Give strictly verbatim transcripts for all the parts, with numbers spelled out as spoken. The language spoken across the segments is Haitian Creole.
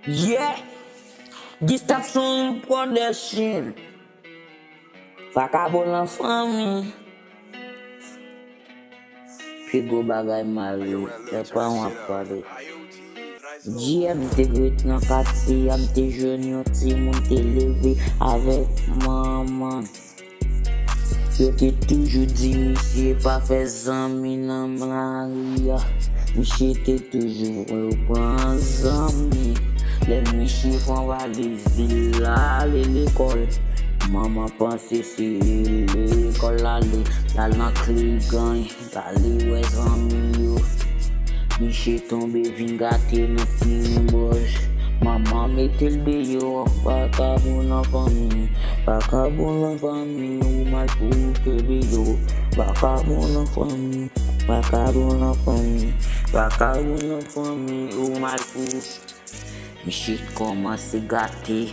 Yeah! Gustave Production. Vakabon nan fanmi. Pi gwo bagay mari, se pa w ap pale. J M te ret nan katye a, m te jwenn yon timoun te leve avèk manman. Yo te toujou di misye pa fè zanmi nan lari a. Misye te toujou pran zanmi. Lè misye pran valiz li, l ale lekòl. Manman panse se lekòl l ale, l al nan kligany, l ale wè zanmi l yo. Misye tonbe vin gate nan fini bòz. Manman mete l deyò, vakabon nan fanmi, vakabon nan fanmi, ou mal pou kenbe yo. Vakabon nan fanmi, vakabon nan fanmi, vakabon nan fanmi, ou mal pou. Misye kòmanse gate.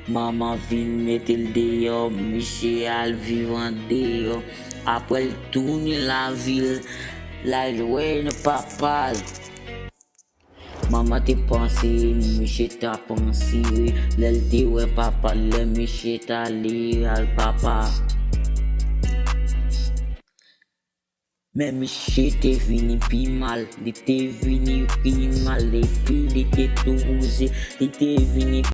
Manman vin mete l deyò, misye al viv andeyò. Apre l tounen lavil, l al wè papa l. Manman te panse misye t ap ansire. Lè l te wè papa l, lè misye t ale al papa. Men misye te vini pi mal, li te vini pi mal, epi li te tou wouze, li te vini